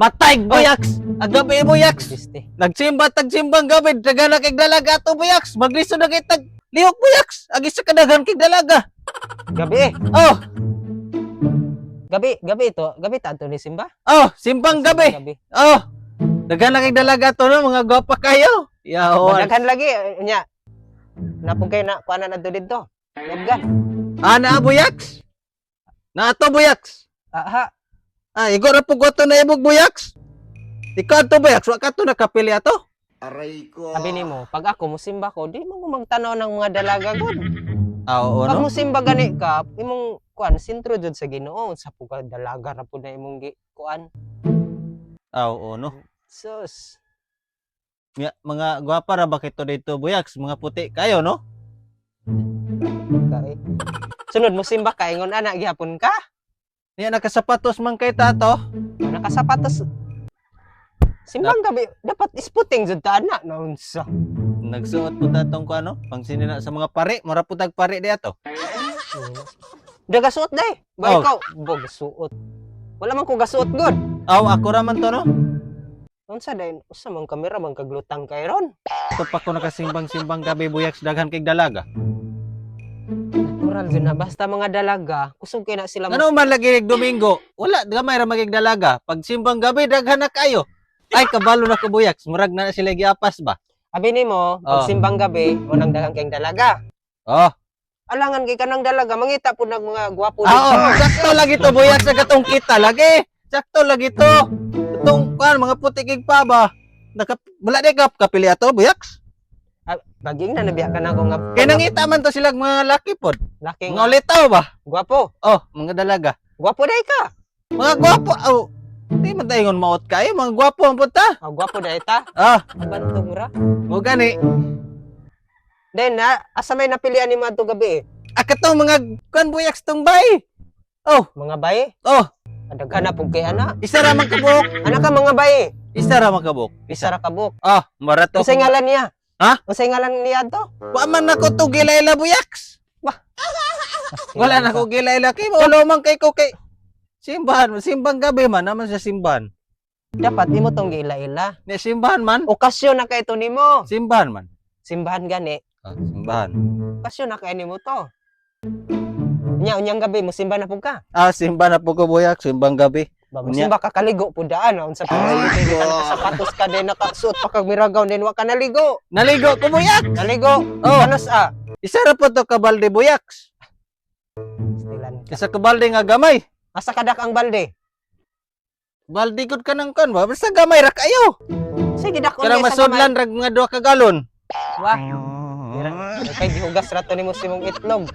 Matay buyaks. Ang gabi buyaks. Biste. Nagsimba tag simbang gabi, daghan na kay dalaga ato buyaks. Maglisod na kay tag lihok buyaks. Agi sa kadaghan kay dalaga. Gabi eh. Oh, Gabi, gabi ito. Gabi ta ato ni simba. oh, simbang gabi. Gabi. Oh. Daghan na kay dalaga ato no, mga gwapa kayo. Yawan. Daghan lagi nya. Napog kay na kuan na adto didto. Nabgan. Ana buyaks. Na ato buyaks. Aha. Ah, igo ra pug ato na ibog buyaks. Ikaw ato buyaks, wa ka to nakapili ato. Aray ko. Sabi nimo, pag ako musimba ko, di mo magtanaw ng mga dalaga gud. Ah, oo, Pag no? musimba gani ka, imong kuan sentro jud sa Ginoo, sa puga dalaga ra pud na imong gi kuan. Ah, oo, no. Sus. Nga, mga gwapa ra ba kito dito buyaks, mga puti kayo, no? Kay. Sunod musimba ka ingon ana gihapon ka. Niya nakasapatos man kay tato. Nakasapatos. Simbang gabi, dapat isputing jud ta ana naunsa. Nagsuot po tatong ko ano, pang sinina sa mga pare, mura po tag pare di ato. Daga suot day. Ba Oh. ikaw, bog suot. Wala man ko gasuot gud. Aw, ako ra man to no. Unsa day? Usa man kamera man kaglutang kay ron. Ito pa ko nakasimbang-simbang gabi buyaks daghan kay dalaga. Natural jud na basta mga dalaga, kusog kay na sila Ano man lagi Domingo, wala gamay ra magig dalaga. Pag simbang gabi daghan na kayo. Ay kabalo na ko buyaks, murag na sila giapas ba. Abi nimo, pag Oh. simbang gabi, mo nang daghang kayong dalaga. Oh, Alangan kay kanang dalaga, mangita po ng mga gwapo ah, dito. oh, sakto lagi to buyaks sa katong kita lagi. Sakto lagi to. Itong kuan mga puti kig pa ba. Naka, wala di ka kapili ato buyaks. Ah, baging na nabiya ka na ako nga Kay nangita man to sila mga laki pod. laki Mga ulitaw ba? gwapo. Oh, mga dalaga. Gwapo day ka. Mga gwapo. Oh, di man tayo maot kayo. Mga gwapo ang punta. Oh, gwapo day ta. Ah, Abantong ra. mo gani. Then na asa may napilian ni adto gabi eh? Ah, katong mga kuan buyaks tong bay. Oh, Mga baye. oh, Daghan na pug kay ana. isa ra man kabuok. Ana ka mga baye. Isa ra man kabuok. Isa ra ka buok. Ah, marato. Unsay ngalan niya? Ha? Unsay ngalan niya adto? Wa man nako to gilayla buyaks. Wala na ko gilayla kay maulo man kay ko kay simbahan, simbang gabi man naman sa simbahan. Dapat imo tong giila-ila. Ni simbahan man, Okasyon na kay ito nimo. simbahan man. Simbahan gani. Ah, simbahan. Okasyon na kay nimo to. Nya unyang gabi musimba na pug ka. Ah, simbahan na po ko buyak, simbang gabi. Ba Unya. musimba ka kaligo pud daan unsa pa Ay, ka nakasapatos ka din nakasuot pa kag miragaw din wa ka naligo. Naligo ko buyak. Naligo. Oh. Kanos ah. Isa ra po to kabalde buyaks. Stilan ka. Isa kabalde nga gamay. Asa kadak ang balde? Balde gud ka ng kan ba? Basta gamay ra kayo. Sige dak Kanang masudlan rag mga duha ka galon. Wah. Kay gihugas ra to nimo simong itlog.